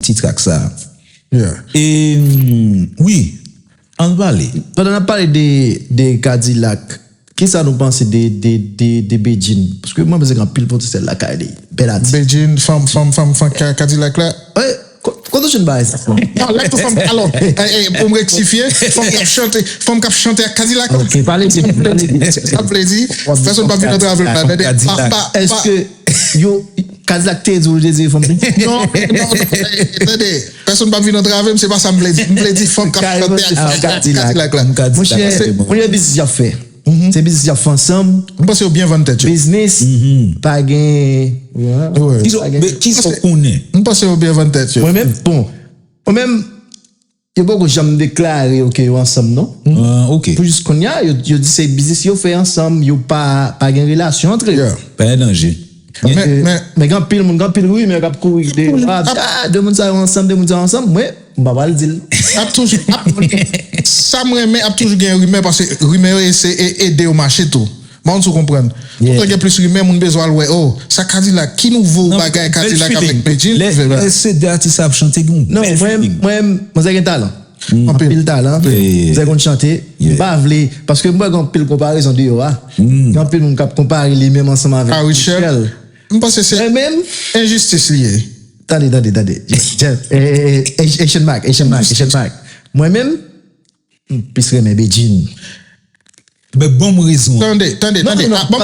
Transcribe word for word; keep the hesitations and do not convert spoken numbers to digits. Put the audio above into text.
ti trak sa. Yeah. E, mm, wi, ann pale. Pandan n ap pale de, de Kadilak, kisa nou panse de, de, de, de Bedjine? Paske mwen panse gen anpil potansyèl lakay li. Bèl atis. Bedjine, fanm, fanm, fanm, fanm, Ka- Kadilak la. Wi, ko- kote w jwenn bagay sa? Non, lè tou fanm, alò, eh, eh, pou m rektifye, fanm k ap chante, fanm k ap chante ak Kadilak. Ok, pale di, pale di. Sa vle di, pèsonn pa vin antrave l la, men de, pa, pa, pa, Èske yo, Kadilak te di w, te di fanm? Non, non, non, eh, tande, pèsonn pa vin antrave m, se pa sa m vle di. M vle di fanm k ap chante ak Kadilak la. Monchè, monchè, biznis y ap fè. Se biznis y ap fè ansanm. M panse yo byen vann tèt yo. Biznis, pa gen. Ouais. Kisa men kisa w konnen? M panse yo byen vann tèt yo. Mwen menm, bon, mwen menm, yo poko janm deklare yo ke yo ansanm, non? Ah, ok. Pou jis kounye a, yo, yo di se biznis yo fè ansanm, yo pa, pa gen relasyon antre yo. Yeah. Pa gen danje. Men, men, Men gen anpil moun, gen anpil rimè k ap kouri deyò. Ah, ah, de moun sa yo ansanm, de moun sa yo ansanm. Mwen, m pa pral di l. ap toujou, ap, sa m renmen, ap toujou gen rimè, paske rimè yo se e- ede yo mache tou. Mwen sou konprann. Yeah. Kontan gen plis rimè, moun bezwen al wè, oh, sa Kadilak, ki nouvo bagay Kadilak avèk Bedjine? Lè lè se de atis ap chante, gen yon Non, bèl mwen, feeling. Mwen, mwen, se gen talan. Anpil. Anpil talan. Yeah, yeah, yeah. Mwen konn chante. Yeah. M pa vle, paske mwen gen anpil konparezon deyò a. Gen anpil moun k ap konpare li menm ansanm avèk Richelle. Richelle. M panse se Mwen menm, enjistis li ye. Tande, tande, tande. Jeff, Jeff, eh, eh, eh, Asian Mac, Asian Mac, Asian Mac. Mwen menm, m plis renmen Bedjine. Men bon rezon. Tande, tande, Non, tande. non, Ah, bon,